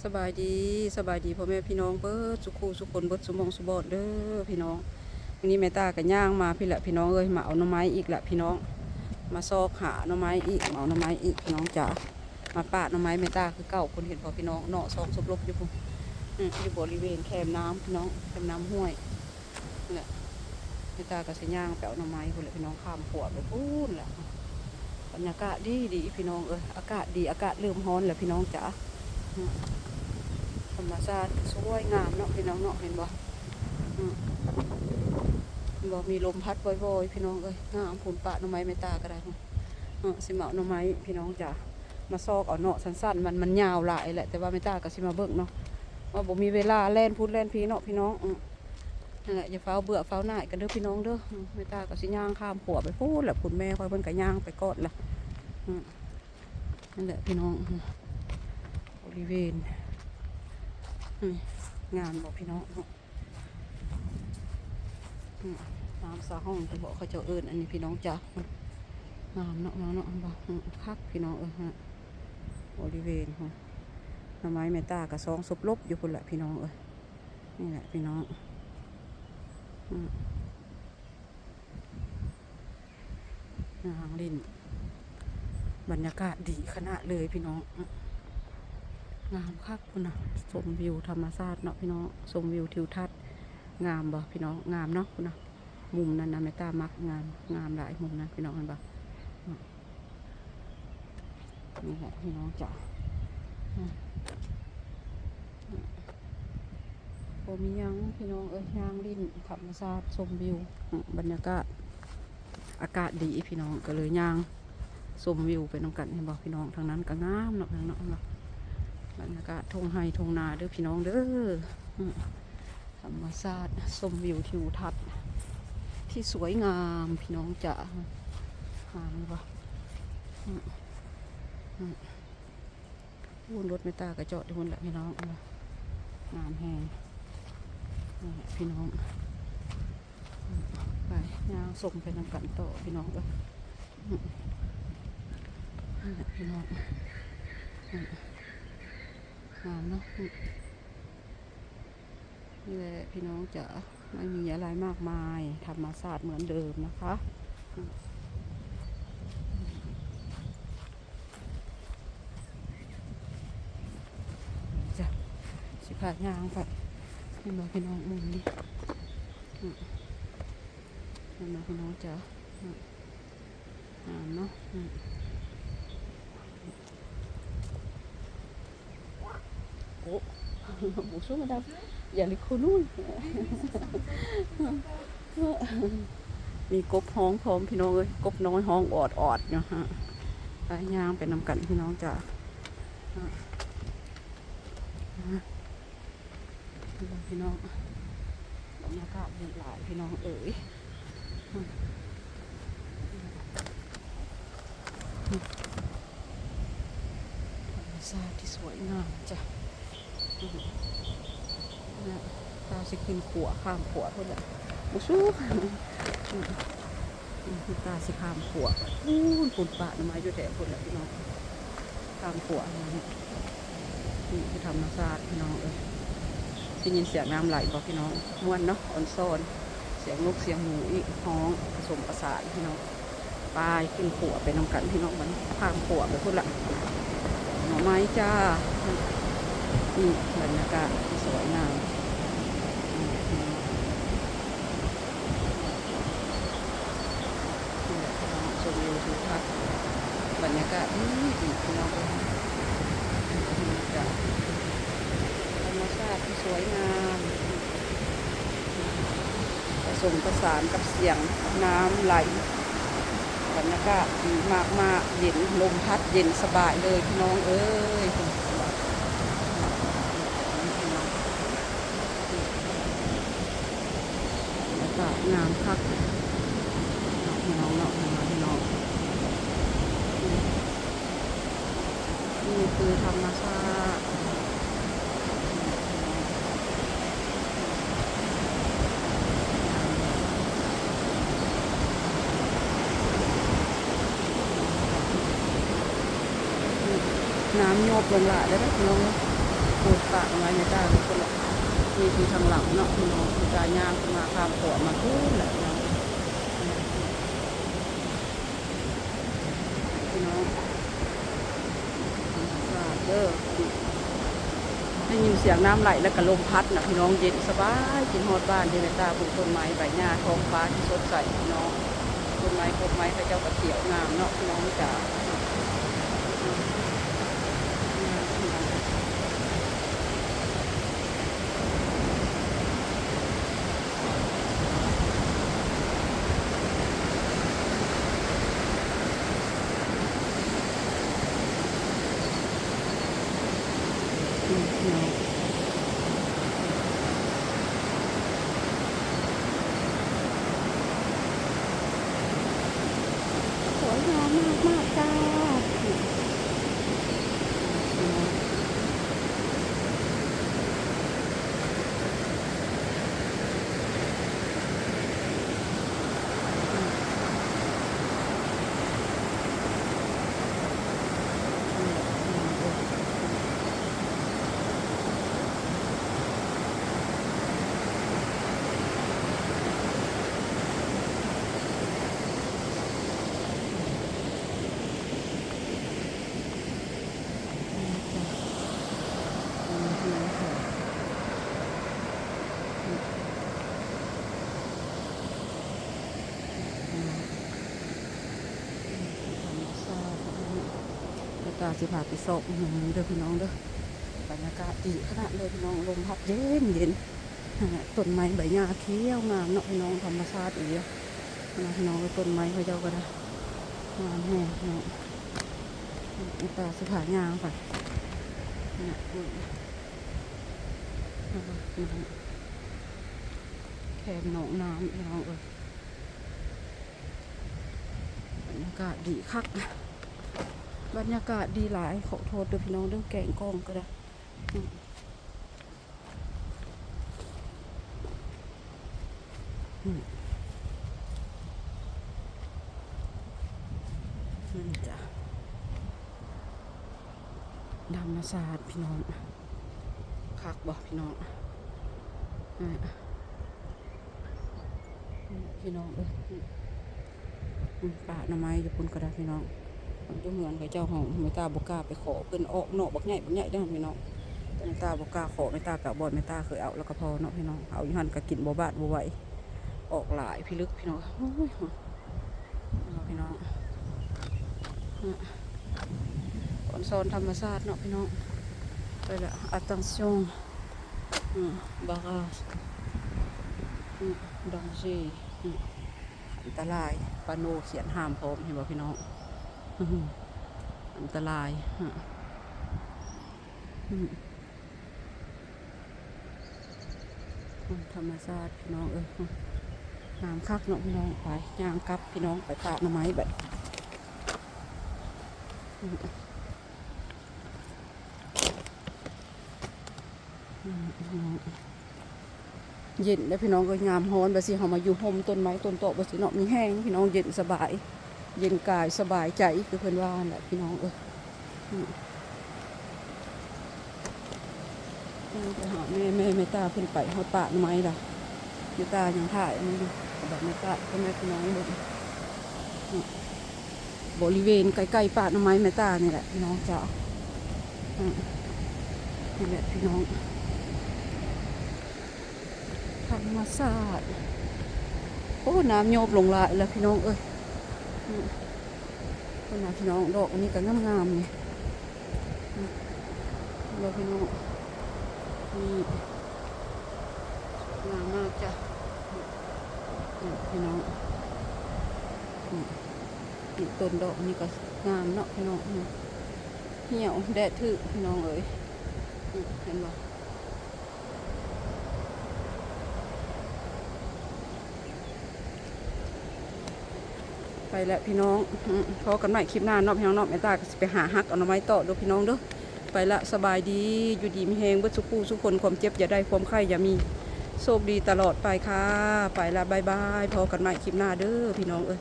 ສະບາຍດີ ສະບາຍດີພໍ່ແມ່ພີ່ນ້ອງເບິດສູ່ຄູ່ສູ່ຄົນ ເບິດສູ່ໝ່ອງສູ່ບ່ອນເດີພີ່ນ້ອງ. ມື້ນີ້ແມ່ຕາກໍຍ່າງມາພີ້ແຫຼະພີ່ນ້ອງເອີຍ ມາເອົາໜໍ່ໄມ້ອີກລະພີ່ນ້ອງ ມາຊອກຫາໜໍ່ໄມ້ອີກ ມາເອົາໜໍ່ໄມ້ອີກພີ່ນ້ອງຈ໋າ. ມາປາດໜໍ່ໄມ້ແມ່ຕາຄືເກົ່າ ພຸ້ນເຫັນບໍ່ພີ່ນ້ອງ ເນາະ ຊອງສົບລົບຢູ່ພຸ້ນ ອື ຢູ່ບໍລິເວນແຄມນ້ຳພີ່ນ້ອງ ແຄມນ້ຳຫ້ວຍ. ແຫຼະ ແມ່ຕາກໍຊິຍ່າງໄປເອົາໜໍ່ໄມ້ພຸ້ນແຫຼະພີ່ນ້ອງ ຂ້າມຂົວໄປພຸ້ນແຫຼະ. ບັນຍາກາດດີໆ ພີ່ນ້ອງເອີຍ ອາກາດດີ ອາກາດເລີ່ມຮ້ອນແລ້ວພີ່ນ້ອງຈ໋າ. ອື ທຳມະຊາດສວຍງາມເນາະພີ່ນ້ອງເນາະ ເຫັນບໍ່? ອື ເຫັນບໍ່? ມີລົມພັດວອຍໆ ພີ່ນ້ອງເອີຍ ງາມພຸ້ນ ປາດໜໍ່ໄມ້ແມ່ຕາກໍໄດ້. ເນາະ ຊິມາເອົາໜໍ່ໄມ້ພີ່ນ້ອງຈ໋າ ມາຊອກເອົາເນາະ ສັ້ນໆ ມັນ ມັນຍາວຫຼາຍແຫຼະ ແຕ່ວ່າແມ່ຕາກໍຊິມາເບິ່ງເນາະ ວ່າບໍ່ມີເວລາແລ່ນພຸ້ນແລ່ນພີ້ເນາະພີ່ນ້ອງ. ອື ນັ້ນແຫຼະ ຢ່າຟ້າວເບື່ອຟ້າວໜ່າຍກັນເດີພີ່ນ້ອງເດີ. ອື ແມ່ຕາກໍຊິຍ່າງຂ້າມຂົວໄປພຸ້ນແຫຼະ ພຸ້ນແມ່ຂ້ອຍເພິ່ນກໍຍ່າງໄປກ່ອນລະ. ອື ນັ້ນແຫຼະພີ່ນ້ອງ ອື ບໍລິເວນ ອື ງາມບໍ່ພີ່ນ້ອງເນາະ? ອື ນ້ຳສະຫ້ອງ ແຕ່ບໍ່ເຂົາເຈົ້າເອີ້ນອັນນີ້ພີ່ນ້ອງຈ໋າ. ອື ງາມເນາະ ງາມເນາະ ເຫັນບໍ່? ອື ຄັກພີ່ນ້ອງເອີຍ ອື ບໍລິເວນ ອື ໜໍ່ໄມ້ແມ່ຕາກໍຊອງສົບລົບຢູ່ພຸ້ນແຫຼະພີ່ນ້ອງເອີຍ. ນີ້ແຫຼະພີ່ນ້ອງ ອື ຍ່າງຫຼິ້ນ ບັນຍາກາດດີຂະໜາດເລີຍພີ່ນ້ອງ. ອື ງາມຄັກພຸ້ນນະ ຊົມວິວທຳມະຊາດເນາະພີ່ນ້ອງ ຊົມວິວທິວທັດ ງາມບໍ່ພີ່ນ້ອງ? ງາມເນາະ ພຸ້ນນະ ມຸມນັ້ນນະ ແມ່ຕາມັກ ງາມ ງາມຫຼາຍມຸມນັ້ນພີ່ນ້ອງ ເຫັນບໍ່? ນີ້ແຫຼະພີ່ນ້ອງຈ໋າ ອື ບໍ່ມີຫຍັງພີ່ນ້ອງເອີຍ ຍ່າງຫຼິ້ນທຳມະຊາດ ຊົມວິວ ອື ບັນຍາກາດ ອາກາດດີພີ່ນ້ອງ ກໍເລີຍຍ່າງຊົມວິວໄປນຳກັນ ເຫັນບໍ່ພີ່ນ້ອງ? ທາງນັ້ນກໍງາມເນາະ ທາງນັ້ນເນາະ ບັນຍາກາດທົ່ງໄຮ່ທົ່ງນາເດີພີ່ນ້ອງເດີ. ອື ທຳມະຊາດ ຊົມວິວທິວທັດທີ່ສວຍງາມພີ່ນ້ອງຈ໋າ. ງາມບໍ່? ອື ອື ພຸ້ນ ລົດແມ່ຕາກໍຈອດຢູ່ພຸ້ນແຫຼະພີ່ນ້ອງ ເຫັນບໍ່? ງາມແຮງ ນີ້ແຫຼະພີ່ນ້ອງ. ໄປຍ່າງຊົມໄປນຳກັນຕໍ່ພີ່ນ້ອງເອີຍ. ນີ້ແຫຼະພີ່ນ້ອງ ງາມເນາະ. ນີ້ແຫຼະພີ່ນ້ອງຈ໋າ ໄມ່ມີອະໄລມາກມາຍ ທຳມະຊາດເໝືອນເດີມນະຄະ. ຈ້ະ ຊິພາຍ່າງໄປ ເຫັນບໍ່ພີ່ນ້ອງ? ມຸມນີ້ ເຫັນບໍ່ພີ່ນ້ອງຈ໋າ? ງາມເນາະ. ໂອ້ Bonjour madame, il y a les grenouilles. ມີກົບຮ້ອງພ້ອມພີ່ນ້ອງເອີຍ ກົບນ້ອຍຮ້ອງອອດໆຢູ່. ໄປຍ່າງໄປນຳກັນພີ່ນ້ອງຈ໋າ. ພີ່ນ້ອງ ບັນຍາກາດດີຫຼາຍພີ່ນ້ອງເອີຍ. ທຳມະຊາດທີ່ສວຍງາມຈ້ະ. ຕາຊິຂຶ້ນຂົວ ຂ້າມຂົວພຸ້ນແຫຼະ. ໂອ້ ຊູ ຕາຊິຂ້າມຂົວພຸ້ນ ພຸ້ນ ປະໜໍ່ໄມ້ຢູ່ແຖວພຸ້ນແຫຼະພີ່ນ້ອງ. ຂ້າມຂົວ ນີ້ຄືທຳມະຊາດພີ່ນ້ອງເອີຍ. ໄດ້ຍິນສຽງນ້ຳໄຫຼບໍ່ພີ່ນ້ອງ? ມ່ວນເນາະ ອອນຊອນ ສຽງນົກສຽງໝູອີກຮ້ອງ ປະສົມປະສານພີ່ນ້ອງ. ໄປຂຶ້ນຂົວໄປນຳກັນພີ່ນ້ອງ ບັດນີ້ຂ້າມຂົວໄປພຸ້ນລະ ໜໍ່ໄມ້ຈ້າ. ນີ້ບັນຍາກາດທີ່ສວຍງາມ ນີ້ແຫຼະພີ່ນ້ອງ ຊົມວິວທິວທັດ ບັນຍາກາດດີໆ ພີ່ນ້ອງເອີຍ. ນີ້ກະທຳມະຊາດທີ່ສວຍງາມ ປະສົມປະສານກັບສຽງນ້ຳໄຫຼ ບັນຍາກາດດີມາກໆ ເຢັນ ລົມພັດເຢັນສະບາຍເລີຍພີ່ນ້ອງເອີຍ. ບັນຍາກາດງາມຄັກເນາະ ພີ່ນ້ອງເນາະ ພີ່ນ້ອງ. ນີ້ຄືທຳມະຊາດ ນ້ຳໂຍບລົງຫຼາຍແລ້ວເດີພີ່ນ້ອງເອີຍ. ໂອ້ຍ ປາກໄວ້ແມ່ຕາເລີຍ ຄົນລະ ນີ້ຢູ່ທາງຫຼັງເນາະພີ່ນ້ອງ ແມ່ຕາຍ່າງຂຶ້ນມາຂ້າມຂົວມາພຸ້ນແຫຼະພີ່ນ້ອງ ພີ່ນ້ອງ ເດີ ໄດ້ຍິນສຽງນ້ຳໄຫຼ ແລ້ວກະລົມພັດນະພີ່ນ້ອງ ເຢັນສະບາຍ ຄິດຮອດບ້ານເດ້ແມ່ຕາ ປູກຕົ້ນໄມ້ໃບຫຍ້າ ທ້ອງຟ້າທີ່ສົດໃສພີ່ນ້ອງ ຕົ້ນໄມ້ກົກໄມ້ເຂົາເຈົ້າກະຂຽວງາມເນາະພີ່ນ້ອງຈ໋າ. ສວຍງາມມາກໆ ຈ້າ. ແມ່ตาสิพาไปซอกอีหยังเด้อพี่น้องเด้อ บรรยากาศดีขนาดเลยพี่น้อง ลมพัดเย็นเย็น ต้นไม้ใบหญ้าเขียวงามเนาะพี่น้อง ธรรมชาติอีหลีเนาะพี่น้อง ต้นไม้เขาเจ้าก็ได้งามแฮงพี่น้อง แม่ตาสิพาย่างไป แคมหนองน้ำพี่น้องเอ้ย บรรยากาศดีคัก บรรยากาศดีหลาย ขอโทษเด้อพี่น้องเด้อ แกงกล้องก็ได้ อืม อืม นั่นจ้ะ ธรรมชาติพี่น้อง คักบ่พี่น้อง อ่า พี่น้องเอ้ย อืม ป่าหน่อไม้อยู่พุ้นก็ได้พี่น้อง อยู่เฮือนเขาเจ้า ของแม่ตาบ่กล้าไปขอเพิ่น ออกนอกบักใหญ่บักใหญ่เด้อพี่น้อง แต่แม่ตาบ่กล้าขอ แม่ตากะบ่อนแม่ตาเคยเอาแล้วก็พอเนาะพี่น้อง เอาอยู่หั่นก็กินบ่บาดบ่ไหว ออกหลายพิลึกพี่น้อง โอ้ย เนาะพี่น้อง ออนซอนธรรมชาติเนาะพี่น้อง ไปละ attention อืม barrage อืม danger อืม อันตราย ปาโนเขียนห้ามพร้อม เห็นบ่พี่น้อง อืม อันตราย อืม อืม ธรรมชาติพี่น้องเอ้ย งามคักเนาะพี่น้อง ไปย่างกลับพี่น้อง ไปป่าหน่อไม้บัด เย็นเด้อพี่น้องเอ้ย ยามร้อนแบบนี้ เฮามาอยู่ร่มต้นไม้ต้นตอกแบบนี้เนาะ มีแฮงพี่น้อง เย็นสบาย เย็นกายสบายใจ คือเพิ่นว่านั่นแหละพี่น้องเอ้ย อืม อืม ไปหาแม่ แม่ แม่ตาเพิ่นไปฮอดป่าหน่อไม้ละ แม่ตายังถ่ายอันนี้อยู่ บอกแม่ตา พ่อแม่พี่น้องเบิ่ง อืม บริเวณใกล้ๆป่าหน่อไม้แม่ตานี่แหละพี่น้องจ๋า อืม นี่แหละพี่น้อง ธรรมชาติ โอ้ น้ำโยบลงหลายแล้วพี่น้องเอ้ย อืม เพิ่นว่าพี่น้อง ดอกอันนี้ก็งามๆ นี่ อืม เห็นบ่พี่น้อง นี่ งามมากจ้ะ นี่พี่น้อง อืม นี่ต้นดอกอันนี้ก็งามเนาะพี่น้อง อืม เหี่ยว แดดถืกพี่น้องเอ้ย อืม เห็นบ่ ไปแล้วพี่น้อง อืม พ้อกันใหม่คลิปหน้าเนาะพี่น้องเนาะ แม่ตาก็สิไปหาหักเอาหน่อไม้ต่อเด้อพี่น้องเด้อ ไปละ สบายดี อยู่ดีมีแฮงเบิดสุขูสุคน ความเจ็บอย่าได้ ความไข้อย่ามี โชคดีตลอดไปค่ะ ไปละ บ๊ายบาย พ้อกันใหม่คลิปหน้าเด้อพี่น้องเอ้ย